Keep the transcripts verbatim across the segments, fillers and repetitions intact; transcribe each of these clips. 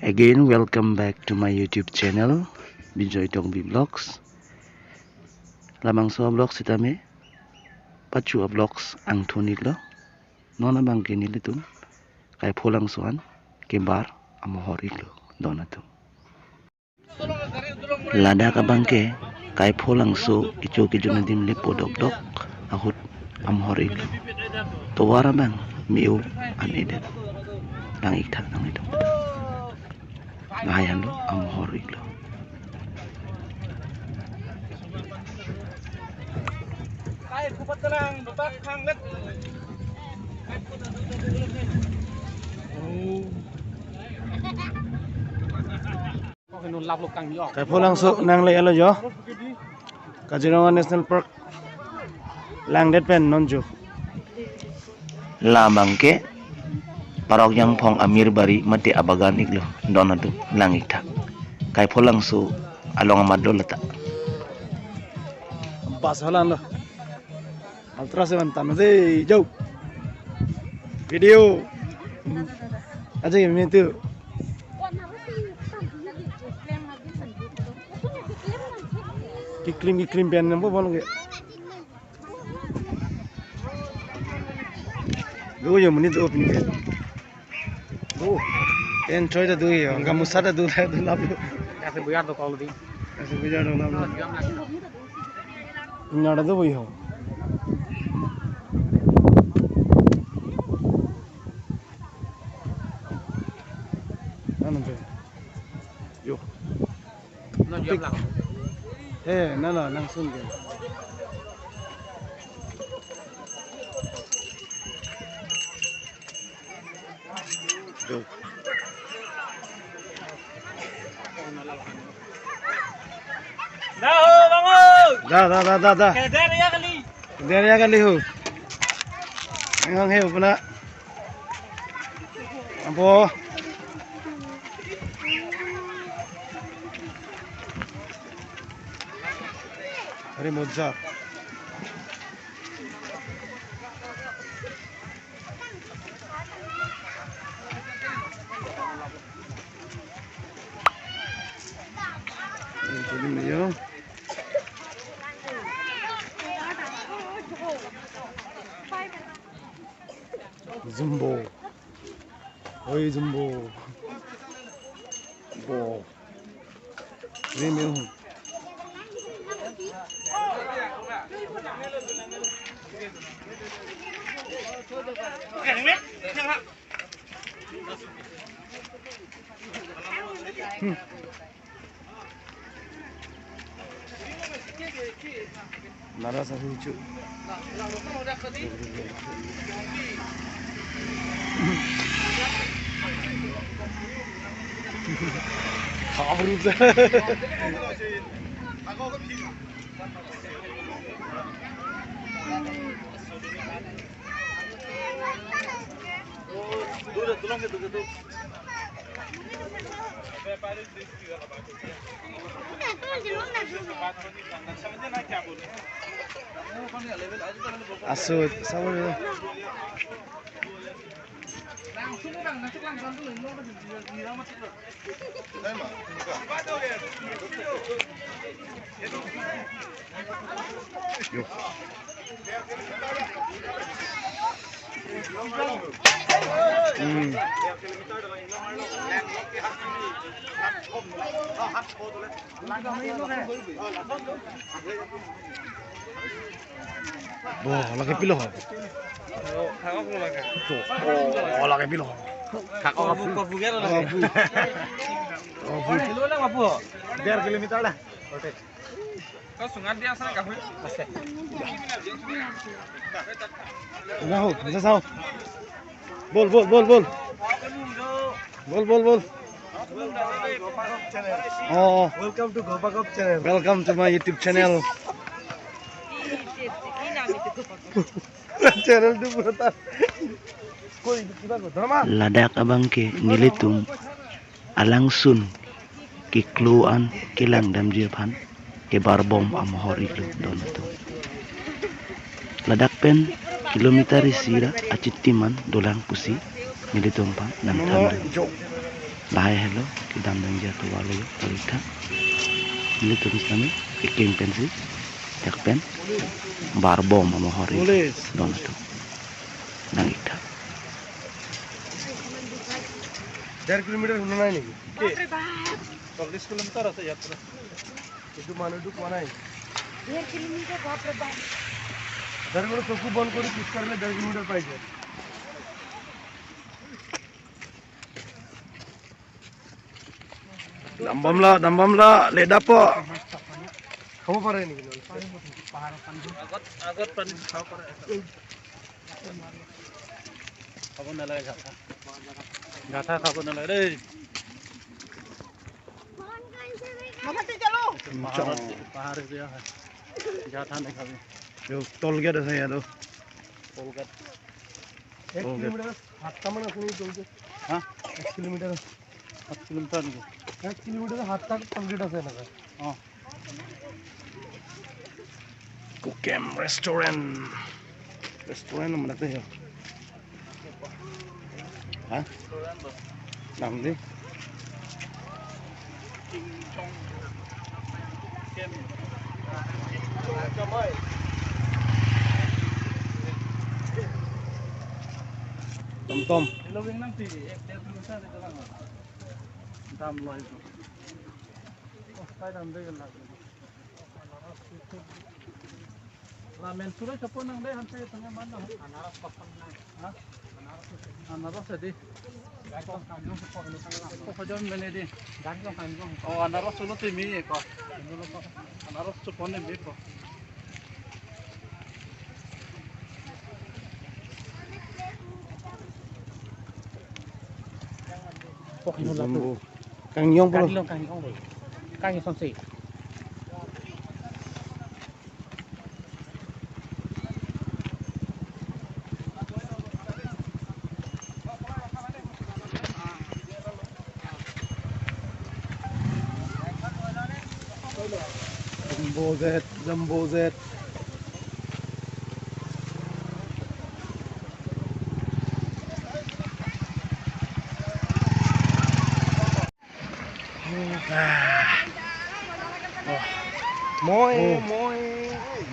Again, welcome back to my YouTube channel, Bijoy Tokbi Vlogs. Labangso vlogs sitame, pachu vlogs angthun iklo. Non abangke nelitum Kaipholangso an kebar amohor iklo don atum. Ladak abangke Kaipholangso kecho kejun adim lepo dokdok ahut amohor iklo. Tovar abang me-o an-edet. Lang ikthak nanglitum. Lahai anlo amohor iklo. Kaipholangso nangle-etlo jo. Kaziranga National Park langdet pen non jo. Labangke Parok Jangphong amir bari mate abagan iklo don atum, lang ikthak. Kaipholangso along amat do lata. Bus halan lo. Ultra seven tam de jo. Video. Aja kami tu. Kiklim kiklim pen nang bo bon ke. Do jo muni do pin ke. Do. Pen choi ta do jo, gamusa ta do ta do lap. Kasi buyar do kol di. Kasi buyar do lap. Nada do bo jo. Ano pe? Jo. No, jam lang. Eh, nana, nangsun ke. Jo. Da ho, bangun. Da, da, da, da, da. Keder ya kali. Keder ya kali ho. Engang he upna. Ampo. Hari moja. Ini jadi nih ya. Jumbo. Oi, jumbo. Bo. Ini nih. Hmm. Nara sa huchu. Kabur. Aso, sabar ya. Yo. Hmm. Bo, lake pilo ho. To, oh, lake pilo ho. Thak o, kapu. Kapu, kapu. Oh, bu. Kilo na kapu. Der kilometer lah. Ko sungat dia sana kapu. Ase. Jaho, jaho. Bol, bol, bol, bol. Bol, bol, bol. Oh. Welcome to Gopakop channel. Welcome to my YouTube channel. Channel tu pura ta. Koi, kita ko drama. Ladak abangke nelitum alangsun keklo an kelang damji aphan kebarbom amohor iklo don atum. Ladak pen kilometer isi ra achitim an dolang pusi nelitum aphan nangthan dun. Lahai helo, kedam dangji atum vale, palitha. Nelitum sitame kekim pensi, jak pen barbom amohor, police, don atum nang-iktha. দেড় কিলোমিটাৰ শুনা নাই নেকি? বাপৰে বাপ। চল্লিছ কিলোমিটাৰ আছে ইয়াৰ পৰা। এইটো মানুহ এইটো কোৱা নাই। দেড় কিলোমিটাৰ, বাপৰে বাপ। দেড় কিলোমিটাৰ চকু বন্ধ কৰি খোজ কাঢ়িলে দেড় কিলোমিটাৰ পাই যায়। Dambomlo, dambomlo, ledappo. খাব পাৰে নেকি? আগত, আগত পানী খাব পাৰে। খাব নালাগে, গাঠা। গাঠা খাব নালাগে দেই। পাহাৰত, পাহাৰত দিয়া হয়। গাঠা নাখাবি। এইটো টোল গেট আছে ইয়াত। Toll gate. এক টোল গেট। কিলোমিটাৰ সাতটামান আছে নেকি টোল গেট? হা? এক কিলোমিটাৰ। সাত কিলোমিটাৰ নেকি? এক কিলোমিটাৰ সাতটা টোল গেট আছে এনেকুৱা। অ। Kukem Restaurant. Restaurant naman natin yun. Ha? Nang di? Tom tom. Dam loi ko. Oh, tai dam de la. Lamen suri chapo nang de, hante tengah mana? Anaros pasang nang. Ha? Anaros. Anaros di. Gari kong kanyang sepo ini kan. Sepo kajon mene di. Gari kong kanyang. Oh, anaros solo timi ko. Anaros chapo ne mi ko. Pok hino lapu. Jumbo. Kang yong polo. Kang yong, kang yong polo. Kang yong sonsi. Jumbo jet, jumbo jet. Moi, oh. Moi.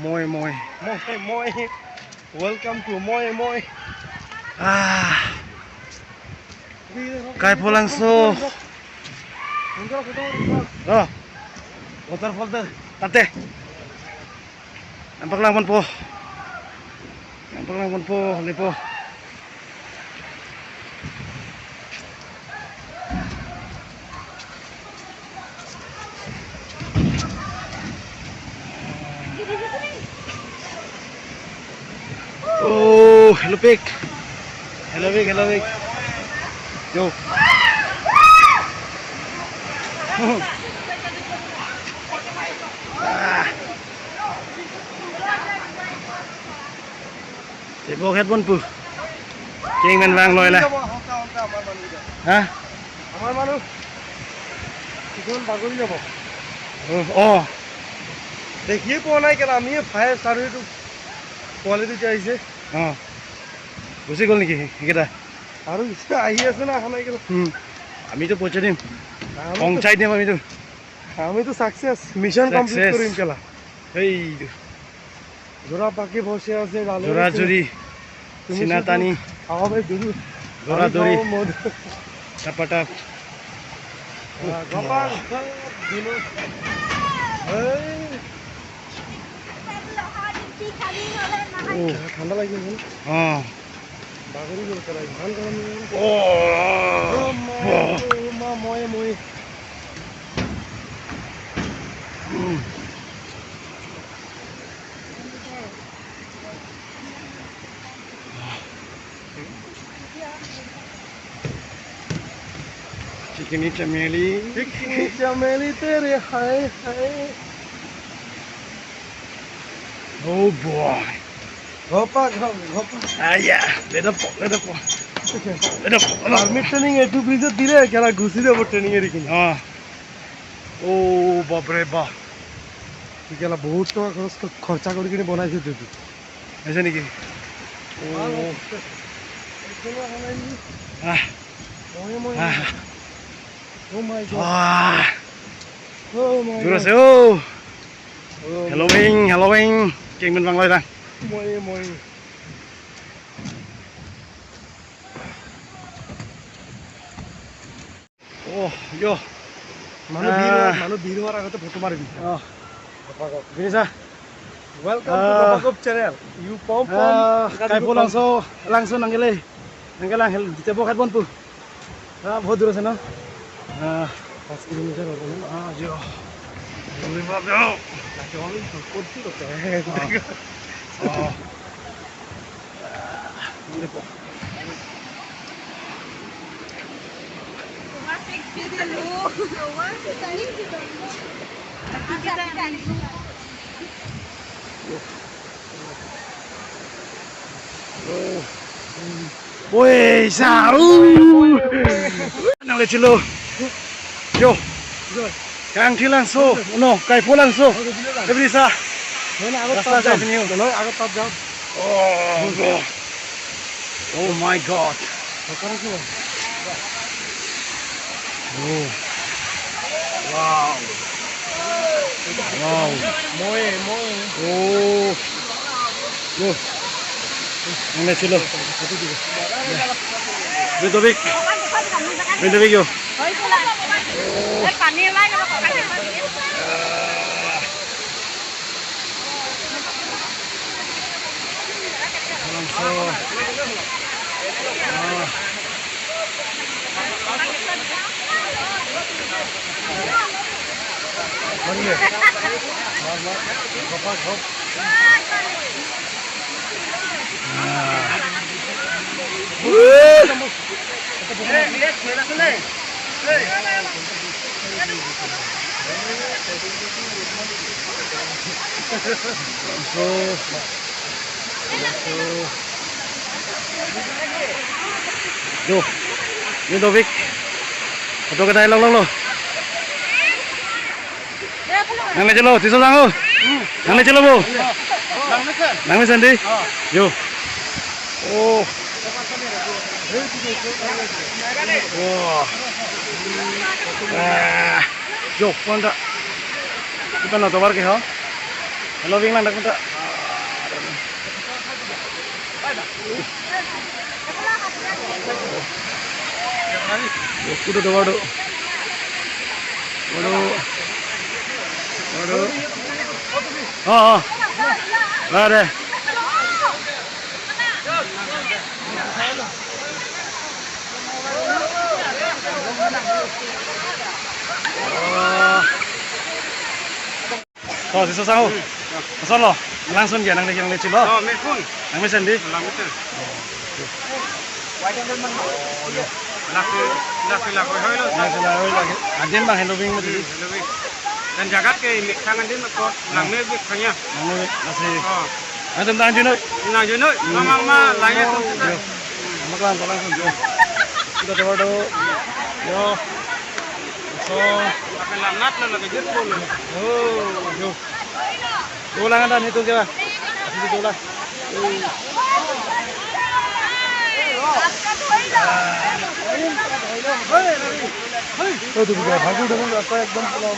Moi, moi. Moi, moi. Welcome to Moi, moi. Ah. Kai Pholangso. Oh. Waterfall te. Tate. Nangpaklang ponpo. Nangpaklang ponpo, lepo. Oh, helipad. Helipad, helipad. Yo. Ah. Tebok het ponpo. King men vang loi la. Hongka, hongka, আমাৰ মানুহকেইটা। হা? আমাৰ মানুহ কিছুমান বাগৰি যাব। অ, অ। দেখিয়ে পোৱা নাই কেলা, আমিয়ে ফায়াৰ চাৰিওটো পোৱালিটো যে আহিছে। অ। গুচি গ'ল নেকি সেইকেইটা? আৰু আহি আছে না, অহা নাই কেলা। উম। আমিতো পইচা দিম। আমিতো পঞ্চায়ত দিম আমিতো। আমিতো ছাকচেছ, মিছন কমপ্লিট কৰিম কেলা। এই জোৰা পাকি বসে আছে, গালে জোৰা আছে। জোৰি, তুমি চিনা শুধু টানি। খাওয়াবে দুলু। জোৰা আমি দৌৰি। খাবো মধু। টাপাটাপ। আহ, গপাল, দুলু। এই। ও। ঠাণ্ডা লাগি আছে। অ। বাগৰি গ'ল কেলা, ইমান গৰম। অ। অ, মা, অ। অ, মা, ময়ে, ময়ে। উম। Chikini chameli. Chikini chameli tere hai hai. Oh boy. Gopa, gopa. Aya, let up, let up. Let up. Army training এইটো ব্ৰিজত দিলে, কেলা গুচি যাব ট্ৰেইনিং এৰি কিনে। অ। অ, বাপৰে বাপ। কি কেলা বহুত টকা খৰচ ক-, খৰচা কৰি কিনে বনাইছে এইটো। হৈছে নেকি? অ। ভাল হৈছে। এইফালে অহা নাই নেকি? আহ। ময়ে, ময়ে। আহ। Oh my God. Wah, oh my God. Jurus, oh. Oh, halloween, halloween. King men bang lai tang. Moi, moi. Oh, yo. Manu, ah, bir, manu bir hovar agote photo mari di. Oh. Giri sa. Welcome to, ah, Gopagop channel. You pom pom, ah, kaipho langso, langso nangkele. Nangkele lang hel, jite bo khat bon pu. Ah, bahut dur ase na? Ah, পাঁচ কিলোমিটাৰ হ'ব ন? Ah, jo. Dur bap jo. Lagi orang ikut sih kok. Ah. Oh. Oi, sa, uh. Nangle chelo. Yo. Kangthi langso, no, kaipho langso. Every sa. Rasta sa sini. Oh, bro. Oh my God. Oh. Wow. Wow. Moi, moi. Oh. Yo. Nangle chelo. Bidobik. Bidobik yo. Yo, ni Taufik. Ato kita elong long lo. Nangle chelo, Tisso sang o. Nangle chelo bo. Nangmesen di. Yo. Oh. Oh. Ah. Yo, pon ta. Kita na tovar ke ho. Hello, wing lang dak ta. Kuda do, waduh. Waduh. Waduh. Oh, oh. Lah deh. Oh. To, Tisso sang o. Hmm. Asolo, langsun ke, nangle, nangle chelo. Oh, mepun. Nangmesen di. Nangmesen. Lake, lake, lake, hoi lo. Lake, lake, hoi lake. Adim bang Halloween mo di. Hmm, Halloween. Dan jagat ke ini tangan din ko, nangne bik kanya. Nangne bik, masih. Oh. Nangne tang junoi. Nang junoi, hmm, mama, mama, langit. Yo. Makan, langsun, yo. Kita coba dulu. Yo. So. Lake langnat lo, lake jut lo. Oh, yo. Dolang ada nih tuh, coba. Kasih dolang. Oh, tuh, ভালকৈ উঠাব, ৰাস্তা একদম পুৰা,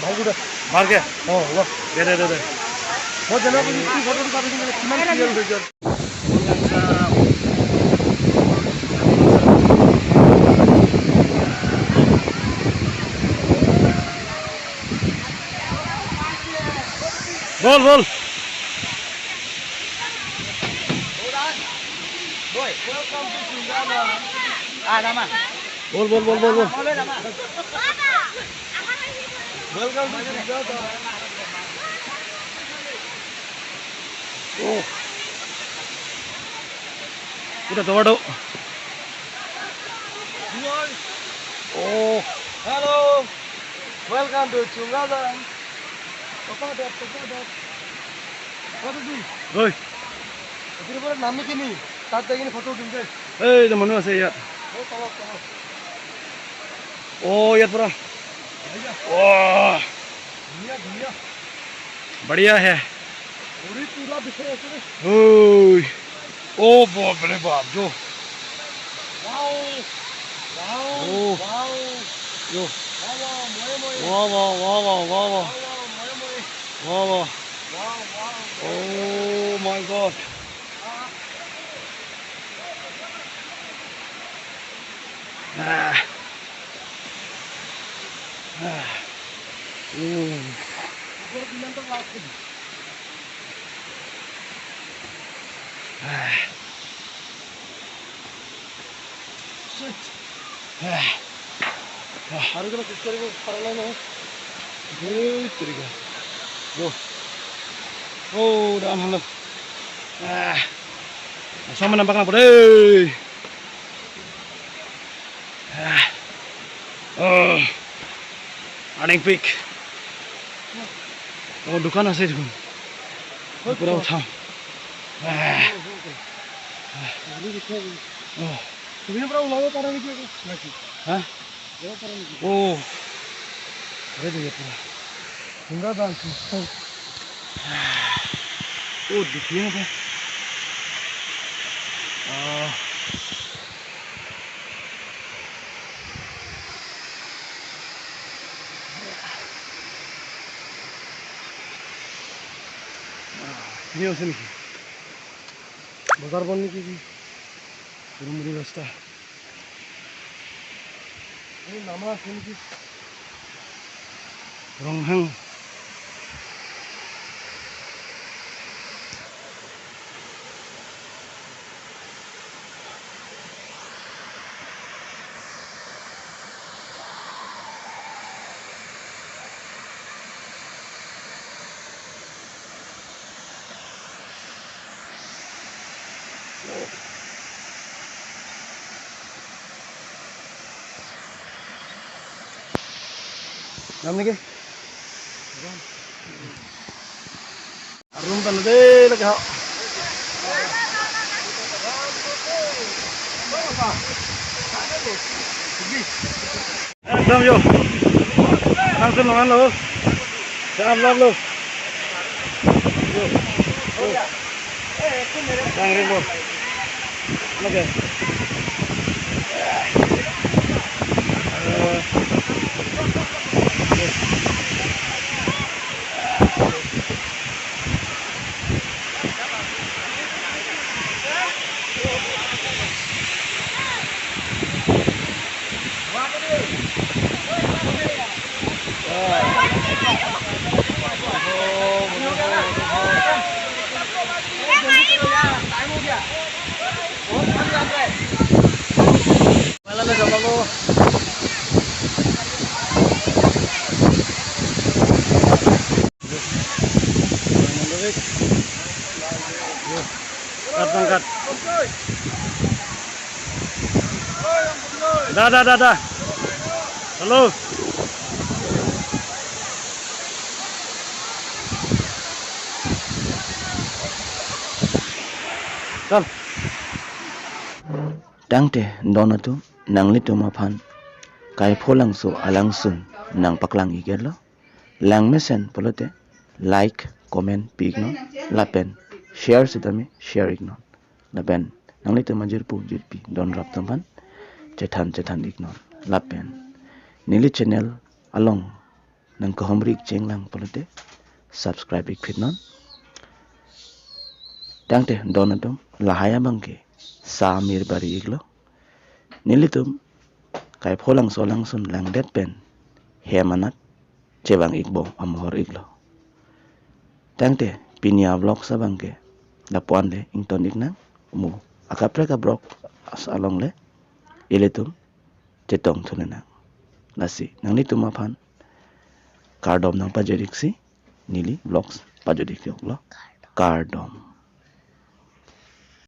ভালকৈ উঠা। ভালকৈ? অ, হ'ব। দে, দে, দে, দে। মই যেনেকৈ তোৰ ফটোটো কাটি দিম, কিমান ক্লিয়াৰ হৈ যায়। বল, বল। বল, বল, বল, বল, বল। Oh. Kuda tovar do. Oh. Hello. Welcome to Chungadan. Papa dot, papa dot. Photo di. Oi. Iti pura nami kini. Tat dagini photo dun deh. Ei, itu manu ase ya. Oh, tolok, tolok. Oh, ya pura. Iya. Wah. Dunia, dunia. बढ़िया है। Puri pura dikhe ase. Oi. Oh, bap re bap, jo. Wow. Wow. Oh. Wow. Yo. Wow, wow, wow, wow, wow. Wow, wow. Oh my God. Ah. Ah. Mm. Ah. Ah. Ah. Aru kena sis kori ko, paralai na. Hei, terika. Yo. Oh, dan halo. Ah. Asam nampak na pore. Ah. Oh. Aningpik. Oh, dukan ase dukan. Pura utham. Ah. Oh. Hah? Oh. Ada dia pura. Enggak, Bang. Oh, di sini apa? Oh. Ini apa sih ini? Bazar bon ini ki? Buru buru rasta. Ini nama apa ini ki? Ronghang. Dam niki? Arum tan de lagi ho. Ekdom yo. Langsung longan lo. Siap lap lo. Yo. Yo. Sang ring lo. Oke. Eh. Kat bang kat. Da, da, da, da. Halo. Chal. Tangte don atum, nanglitum aphan Kaipholangso alangsun nangpaklang iklo. Langmesen pulote like, comment pi iknon, lapen share sitame share iknon. Lapen nanglitum ajirpo jirpi donrap atum aphan chethan chethan iknon. Lapen neli channel along nangkehomri ik chenglang pulote subscribe ikphitnon. Tangte don atum, lahai abangke sa mir bari iklo. Nelitum Kaipholangso alangsun langdet pen hem anat chevang ikbom amohor iklo. Tangte pini a-vlogs abangke lapu-an le ington iknang, mo akaprek a-vlogs along le ilitum chetong thunang. Lasi nanglitum aphan kardom nangpajir iksi, neli vlogs pajut ik-lo. Kardom.